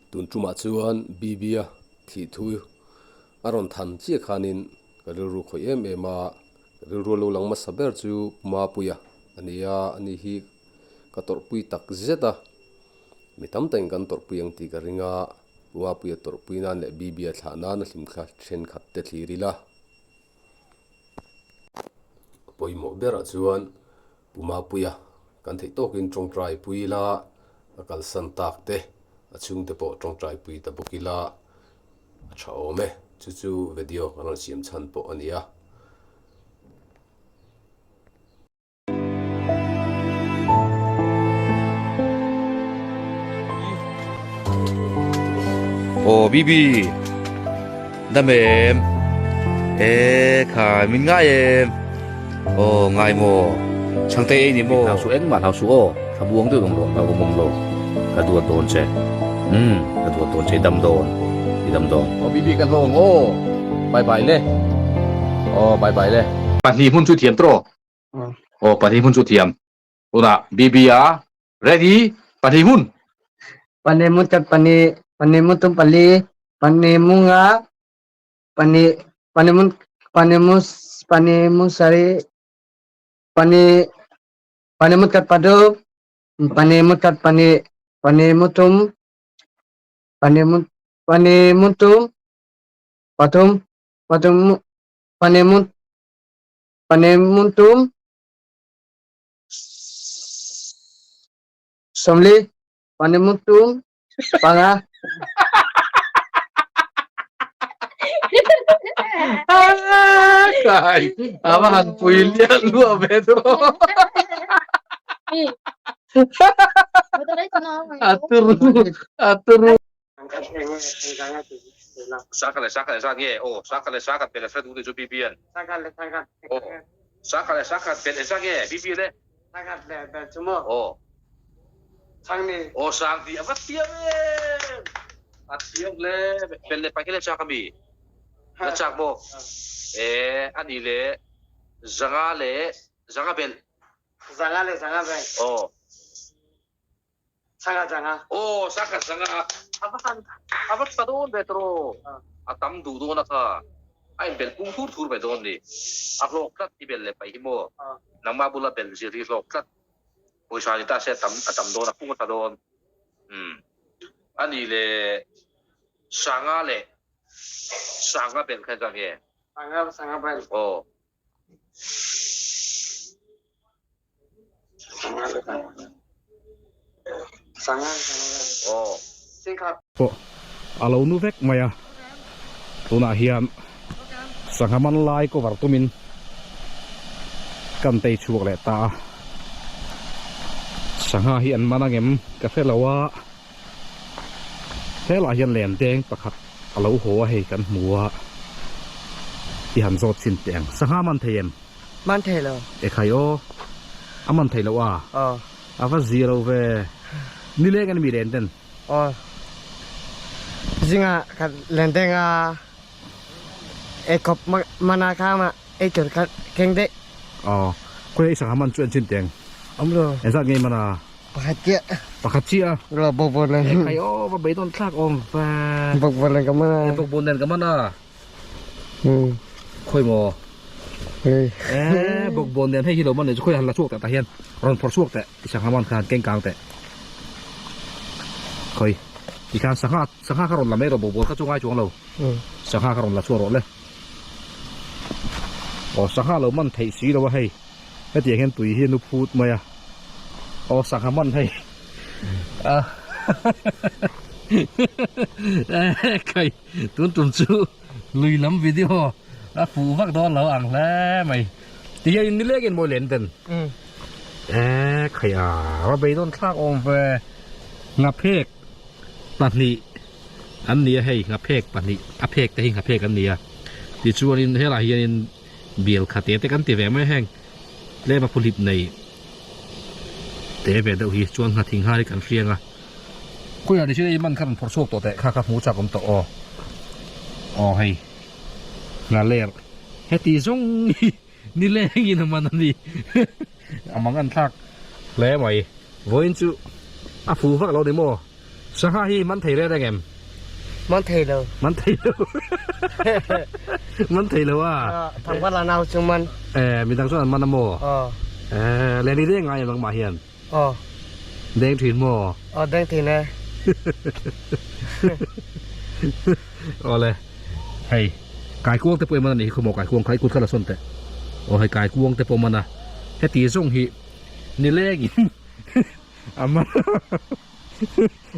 Tun tumah chuan Bibia thih thu a rawn than chiah khanin ka rilru khawih em em a, ka rilru lo lang hmasa ber chu Pu Mapuia a ni a, ani hi ka tawrhpui tak zet a, mi tam takin kan tawrhpui ang tih ka ring a, Pu Mapuia tawrhpui nan leh Bibia thlah nan a hlimthla thenkhat te thlir ila. A pawimawh berah chuan Pu Mapuia kan theih tawkin tawngtai pui ila, a kalsan tak te, a chhungte pawh tawngtai pui ta bawk ila a tha awm e. Chu chu video kan rawn siam chhan pawh a ni a. Aw Bibi dam em e khai min ngai em aw ngai maw chhangte ei ni maw hlau suh engmah hlau suh aw thla buang deuh ang rawh hlauhawm awm lo ka duat dawn che umm ka duat dawn che i dam dawn i dam dawn aw Bibi ka hlawng aw bye bye le aw bye bye le pahnih hmun chu thiam tawh aw pahnih hmun chu thiam tunah Bibi a Ready, pahnih hmun. Pahnih mu tat pahnih, pahnih mu tum pali, pahnih mu nga, pahnih, pahnih mu, pahnih mu, pahnih mu sarih, pahnih, pahnih mu tat pathum, pahnih mu tat pahnih, pahnih mu thum, pahnih mu, pahnih mu thum, pathum, pathum mu, pahnih mu, pahnih mu thum, Sawmli, pahnih mu tum, panga. Kai, ava han pui lian luah ve chu. Aturu, aturu. Sangkhat leh sangkhat engzat nge? Aw, sangkhat leh sangkhat belh a hre duh ni chu BB-a'n. Sangkhat leh sangkhat. Aw, sangkhat leh sangkhat belh engzat nge BB-a le? Sangkhat leh belh chu maw? Aw. Sangni. Aw, sangni a va thiam em! A thiam hle. Belh leh paih hi la chak ami? La chak maw? E, a nih leh zanga leh zanga belh. Zanga leh zanga belh. Aw. Sangha sangha. Aw sangha sangha a va han a va tha dawn ve tawh a tam duh dawn a kha a inbelh pung thur thur ve dawn ni a hlawk tlat i belh leh paih hi maw nangmah bula belh zir hi hlawk tlat pawisa ni ta se a tam a tam dawn a pung a tha dawn umm a nih leh sangha leh sangha belh kha engzah nge Sangha sangha belh. Aw. Pawh a lo nu vek mai a, tunah hian sangha man lai cover tumin kan tei chhuak leh ta a, sangha hi an man angem ka hre lo a, helaiah hian len deng pakhat a lo haw a hei kan hmu a, i han zawt chin teh ang, sangha man thei em? Man thei lo. Ekhai aw, a man thei loh a? Aw. A va zia lo ve. Nileng an mi len ten? Aw. Zingah ka len deng a, eikhawp man a kha mah ei tur kha keng daih. Aw, khawi ei sangha man chu en chin teng? Awm lo. Engzat nge man a? Pakhat chiah. Pakhat chiah a? Lo, bawkbawn nen. Ekhai aw, va beidawn thlak awm ve. Bawkbawn nen ka man a. Bawkbawn nen ka man a. Khawi maw? Eee bawkbawn nen hei hi lo man leh chu khawi han la chhuak teh tah hian rawn phawrh chhuak teh i sangha man khan keng kang teh. Khawi tikhan sangha sangha kha rawn la mai rawh bawkbawn kha chu ngai chuang lo. Sangha kha rawn la chhuak rawh le. Aw sangha lo man theih si lo a hei hetiang hian tui hi a nu phut mai a. Aw sangha man hei a khawi. Tun tum chu lui lam video a fuh vak dawn lo ang hle mai. Ti hian in nileng in mawi len den. E khai a va beidawn thlak awm ve. Ngaphek pahnih an ni a hei ngaphek pahnih a phek te hi ngaphek an ni a. Tichuanin helaiah hianin bial khate te kan ti ve mai heng tlem a phuhlip nei te ve deuh hi chuan nghathing hai kan hriang a. Khawiah ni chu hei man kha rawn phawrh chhuak tawh teh kha kha hmu chak awm tawh aw aw hei hna ler heti zawng hi nilengin a man a ni a mang an thlak hle mai vawiin chu a fuh vak lo ni maw. Sangha hi man thei reng reng em? Man thei lo. Man thei lo. Man thei lo a. Thangpa la nau chu man. Eh, midang chuan an man a maw? Aw. Eh, leni deng ngai em nangmah hian? Aw. Deng thin maw? Aw, deng thin e. Awle. Hei, kaikuang te pawh i man a nih hi khaw maw kaikuang kha i kut kha la sawn teh. Aw hei kaikuang te pawh man a. Heti zawng hi nilengin a man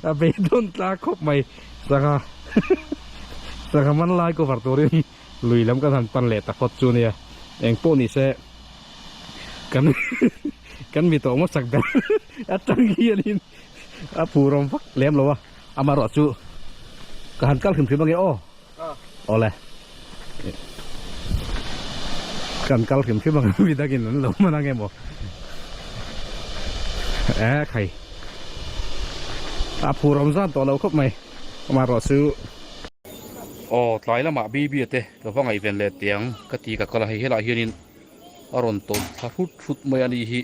a beidawn tlak khawp mai. Sangha sangha man lai cover turin lui lam kan han pan leh ta phawt chu nia. Eng pawh ni se kan kan mi tawh ngawt sak ber atang hianin a phur awm vak lem lo a amaherawh chu ka han kal hrim hrim ange aw awle kan kal hrim hrim ang mi dangin an lo man ange maw e khai a phur awm zan tawh lo khawp mai amaherawh chu Aw tlai lamah BB te ka va ngaihven leh teh ang ka ti ka kal a hei helaiah hianin a rawn tawlh thla hrut hrut mai a ni hi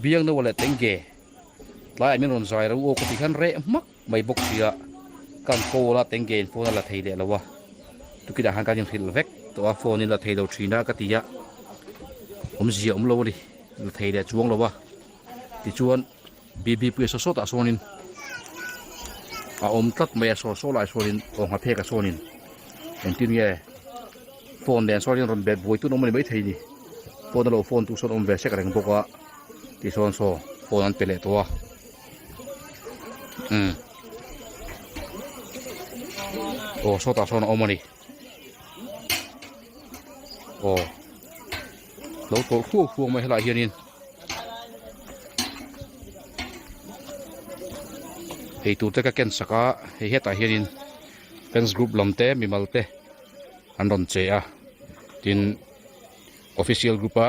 biang no leh teng ge tlaiah min rawn zai ro aw ka tih khan reh hmak mai bawk sia kan call a teng ge in phone a la thei leh lo a tukinah khan kan inhrilh vek tawh a phone in la thei lo thin a ka ti a awmzia awm lo a ni la thei leh chuang lo a tichuan BB pui saw sawtah sawnin a awm tlat mai a saw saw lai sawnin aw nghaphek a sawnin engtin nge phone nen sawnin rawn bet buai tun awm a ni maithei ni phone a lo phone tu sawn awm ve sek reng bawk a tichuan saw phone an pe leh tawh a umm aw sawtah sawn a awm a ni aw lo tawlh hruau hruau mai helaiah hianin. Eitur te ka ken sak a hei hetah hianin fans group lam te mimal te an rawn che a tin official group a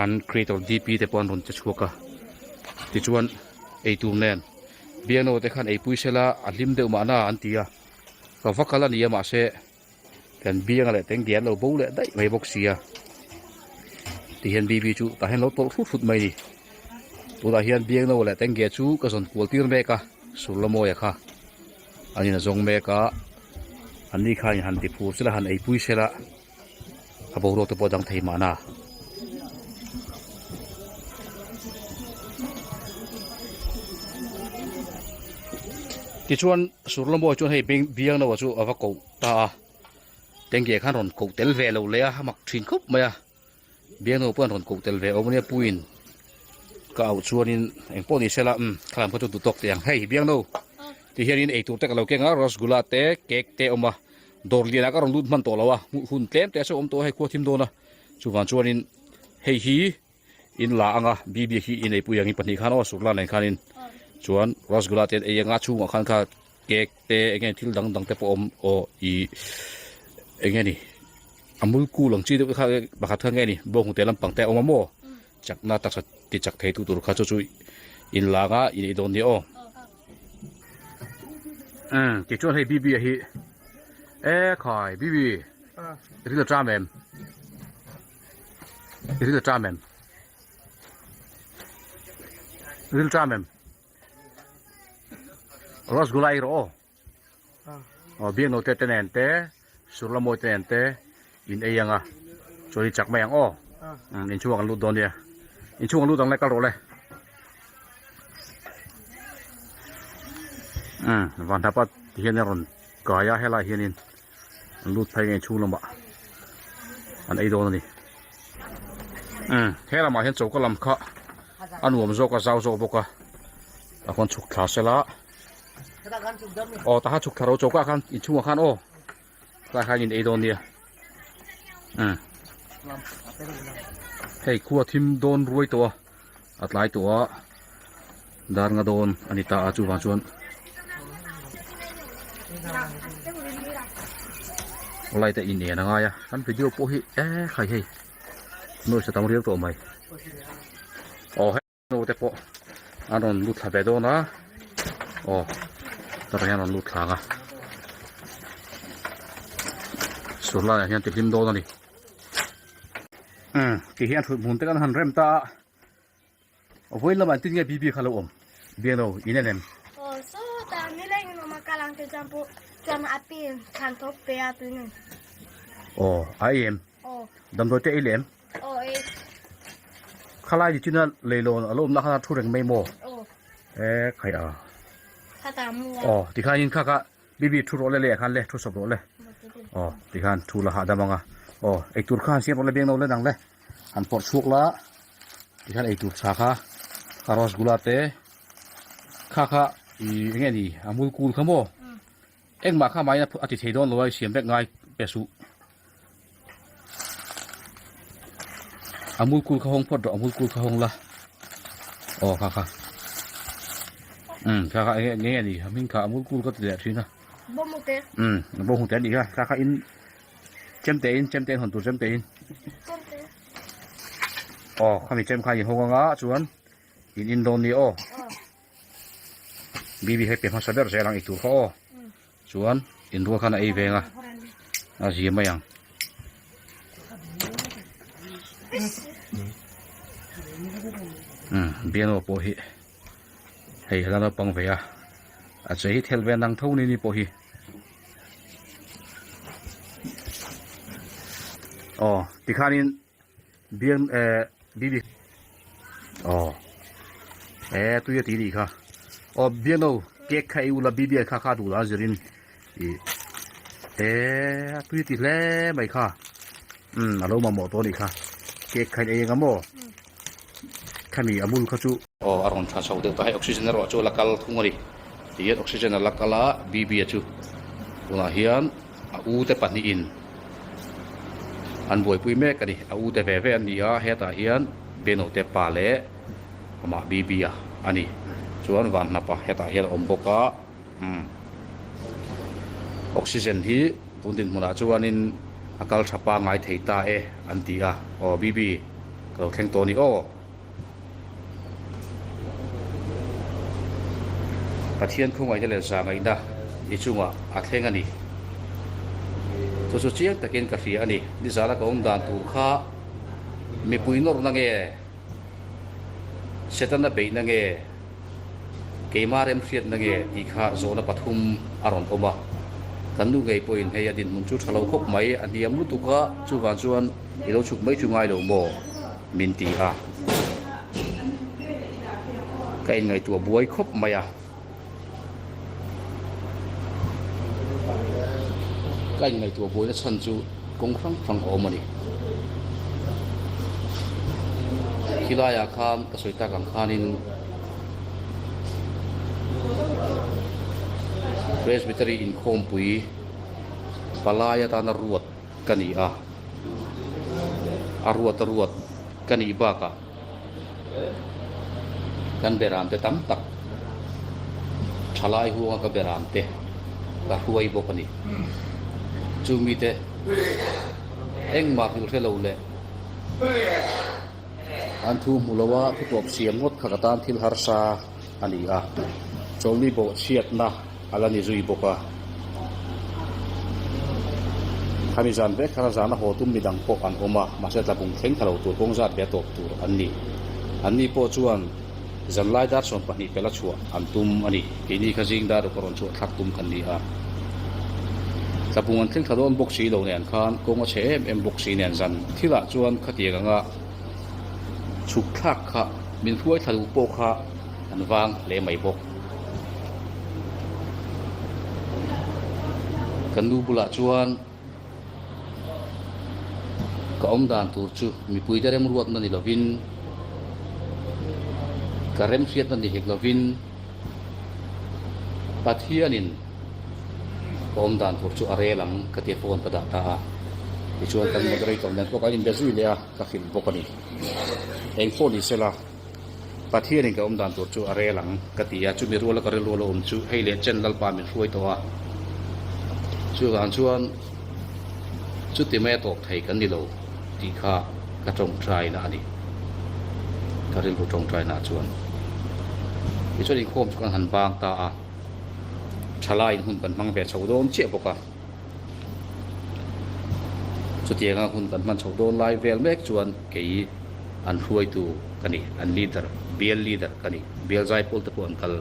an creator D P te pawh an rawn che chhuak a tichuan eitur nen piano te khan eipui sela a hlim deuh mahna an ti a ka va kal a ni a mahse. Kan bianga leh teng dian lo bo leh daih mai bawk sia tihian BB chu tah hian lo tawlh hrut hrut mai a ni tunah hian biangno leh teng ge chu ka zawn kual tir mek a Surlamawia kha an in a zawng mek a an ni khan han ti phur sela han eipui sela a boruak te pawh a dang thei mahna. Tichuan Surlamawia chuan hei biangno chu a va koh. Ta a, Tengge khan rawn koh tel ve lo leh a, a mak thin khawp mai a, Biangno pawh an rawn koh tel ve awm ania puiin ka auh chuanin eng pawh ni sela umm khalam kha chu duh tawk teh ang hei Biangno ti hianin eitur te ka lo keng a rasgula te cake te a awm a dawr lianah ka rawn lut hman tawh lo a hmuh hun tlem te a sawi awm tawh a hei khua thim dawn a chuvang chuanin hei hi in la anga BB hi in eipui angin pahnih khan aw Surla nen khanin chuan rasgula te an ei anga chhungah khan kha cake te eng nge thil dang dang te pawh awm aw ih eng nge ni a mul kul ang chi deuh te kha pakhat kha nge ni bawnghnute lampang te a awm a maw chakna taksa ti chak thei tu tur kha chu chu in la anga in ei dawn nia aw umm tichuan hei BB a hi e khai BB ril a ṭam em ril a ṭam em ril ṭam em. Rasgula ei rawh aw. Aw biakno te te nen te surla mawi te nen te in ei anga chuan i chak mai ang aw. Inchhungah kan lut dawn nia. Inchhungah lut ang le kal rawh le. Umm vanhnapa ti hian a rawn kai a helaiah hianin an lut phei nge inchhung lamah an ei dawn a ni. Umm he lamah hian choka lam kha a nuam zawk a zau zawk bawk a tah khuan chhuk thla sela aw tah khan chhuk thla ro choka ah khan inchhungah khan aw tlai khan in ei dawn nia umm hei khua thim dawn ruai tawh a a tlai tawh a dar nga dawn a ni ta a chuvang chuan light a in en a ngai a kan video pawh hi e khai hei noise a tam riau tawh mai aw hei no te pawh an rawn lut thla ve dawn a aw tah hian an rawn lut thla ang a sur laiah hian ti hlim dawn a ni umm ti hian thut hmun te kan han rem ta a vawiin lamah engtin nge BB kha lo awm biak lo in en em Aw sawt. kal ang te chuan pawh chuan a pi thlan tho pe a tui nen. Aw a ei em? Aw. Damdawi te ei leh em? Aw ei. Khalai ni chuna leilawn a lo awmna khan a thu reng mai maw? Aw. E khai a. Kha ta mu a. Aw tikhanin kha kha Bibi thu rawh le leh khan le thu sawp rawh le. Aw tikhan thu la hahdam ang a. Aw eitur kha han siam rawh le biang no le nang le. Han pawrh chhuak la tikhan eitur tha kha kha rasgula te kha kha i enge ni a mul kul kha maw engmah kha mahni a ti thei dawn lo a i siam vek ngai pe suh a mul kul kha hawng phawt rawh a mul kul kha hawng la aw kha kha um kha kha enge enge ni a hming kha a mul kul ka ti leh thin a um bawnghnute a nih kha kha kha in Chemte in chemte in hawn tur chemte in. Aw khami chem kha in hawng anga chuan in in dawn ni aw. Bibi hei pe hmasa ber zel ang i tur kha aw. Chuan in rual khan a ei veng a a zia mai ang. Biano pawh hi hei a la naupang ve a a che hi thel ve nang tho ni ni pawh hi. Aw tikhanin biang eh bibi aw eh tui a ti nih kha aw biangno cake kha ei ula bibi kha kha duh la zirin ih eh a tui a ti hle mai kha umm a lo mamawh tawh a nih kha cake kha in ei anga maw khami a mul kha chu. Aw a rawn tha chho deuh ta hei oxygen erawh chu a la kal thung a ni. Tihian oxygen a la kal a, Bibi-a chu tunah hian a u te pahnihin an buaipui mek a ni. A u te ve ve an ni a, hetah hian Beno te pa leh amah Bibi-a a ni. Chuan Vanhnapa hetah hian a awm bawk a, umm oxygen hi tun dinhmunah chuanin a kal tha pangngai thei ta e an ti a, aw Bibi ka lo thleng tawh a ni aw. Pathian khawngaihna leh zahngaihna i chungah a thleng a ni. Chu chu chiang takin ka hria a ni. Nizana ka awm dan tur kha mipui nawrhna nge, Setana beihna nge, keimah remhriatna nge tih kha zawhna pathum a rawn awm a. Kan nu ngei pawhin hei a dinhmun chu tha lo khawp mai, a hniam lutuk a, chuvang chuan i lo chhuk mai chu ngai lo maw? Min ti a, ka inngaihtuah buai khawp mai a. Ka inngaihtuah buaina chhan chu kawng hrang hrang a awm a ni. Khilaiah khan ka sawi tak ang khanin Presbytery inkhawmpui palai atana ruat ka ni a, a ruat a ruat ka nih bakah kan beram te tam tak thalai huanga ka beram te ka hruai bawk a ni. Chu mite engmah hrilh hre lo leh an thu hmu lo a thu tawp siam ngawt kha ka tan thil harsa a ni a, chawlni bawhchhiatna a la ni zui bawk a. Khami zan vek khan a zana haw tum midang pawh an awm a, mahse tlabung thleng kha lo tur kawng zat ve a tawp tur an ni. Anni pawh chuan zanlai dar 12 pela chhuah an tum a ni. Keini kha zing dar ruk a rawn chhuah thlak tum kan ni a. Tlabung an thleng thla dawn bawk si lo nen khan kawng a chhe em em bawk si nen zan thilah chuan khatiang anga chhuk thlak kha min hruai thla duh pawh kha an vang hle mai bawk. Kan nu bulah chuan ka awm dan tur chu mipuite remruatna ni lovin, ka remhriatna ni hek lovin Pathianin ka awm dan tur chu a rel ang ka tia phone ka dah ta a. Tichuan kan moderator nen pawh kan inbe zui leh a, ka hrilh bawk a ni. Eng pawh ni sela. Pathianin ka awm dan tur chu a rel ang ka ti a, chumi ruala ka rilru lo awm chu hei leh chen Lalpa min hruai tawh a, chuvang chuan chuti mai a tawp thei kan ni lo tih kha ka tawngtaina a ni, ka rilru tawngtaina chuan. Tichuan inkhawm chu kan han bang ta a, thalaiin hun kan hmang ve chho dawn chiah bawk a, chutianga hun kan hman chho dawn lai vel mek chuan kei an hruaitu ka ni, an leader, bial leader ka ni, bial zaipawl te pawh an kal.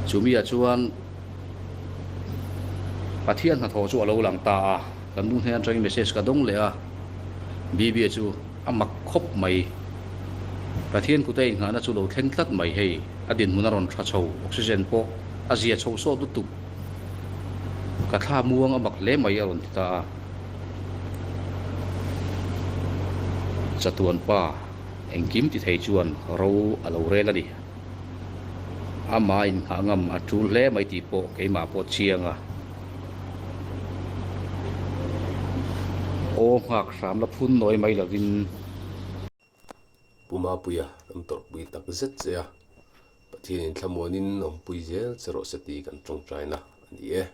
Chumi ah chuan Pathian hnathawh chu a lo lang ta a, kan nu hnen atangin message ka dawng leh a, Bibia chu a mak khawp mai. Pathian kuta innghahna chu lo thleng tlat mai hei, a dinhmun a rawn tha chho, oxygen pawh a zia chho sawt lutuk. Ka thla muang a mak hle mai a rawn ti ta a. Chatuan pa engkim ti thei chuan ro a lo rel a ni. Amah innghah ngam a tul hle mai tih pawh keimah pawh chiang a. Aw nghak hram la phun nawi mai lovin. Pu Mapuia kan tawrhpui tak zet che a, Pathianin thlamuanin awmpui zel che rawh se tih kan tawngtaina a ni e.